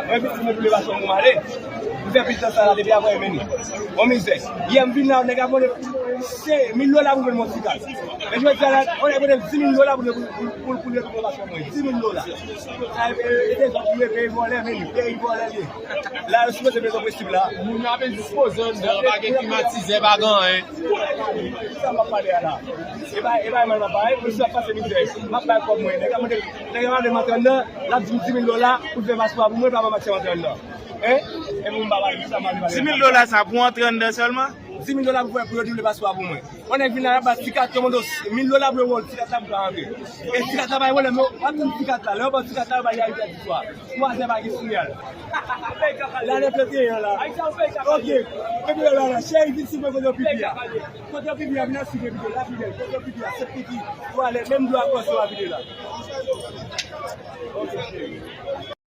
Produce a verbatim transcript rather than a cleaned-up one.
Mwen vin si mwen pou leve aswè pou m ale. M fè pil tan sa la depi aprè midi. On mizè. Yè m vin la, nèg ap mande se mil dola pou mwen yon ti kat. Men jodi a la, on nèg mande dis mil dola pou pou pou pou leve pou aswè mwen. Dis mil dola. Sa e e dezòd pou leve vòlè men peyi vòlè li. La yo sipoze bezwen prensip la. Moun yo ap endispoze anndan, pa gen klimatizè, pa gen anyen. Sa m ap pale a la. E pa e pa mal m ap pale, polis la pase mizè. M ap bay kòb mwen. Nèg la mande nèg la mande m antre anndan, l ap di m dis mil dola pou l fè paspò pou mwen, pa manman ti antre anndan. Hein? E pou m pa pale, sa m pale. Dis mil dola sa pou antre anndan sèlman? Dis mil dola pou fè pou yo di m fè paspò pou mwen. On nèg vin la, l ap ba ti kat yo mande mil dola pou yo ba l ti kat la pou ka antre. E ti kat la pa gen pwoblèm non, w ap tann ti kat la, lè yo ba w ti kat la, yo ba y a uit è di swa. Twa zè pa gen sinyal. La nèt yo te ye la. Ok. Epi yo la la, cheri, vin sou mwen kote yo pipi a. Kote yo pipi a, vin al sou mwen pito, la pi bèl. Kote yo pipi a, sèt pipi, twalèt, menm dlo a kòs yo a vide la. Ok, cheri.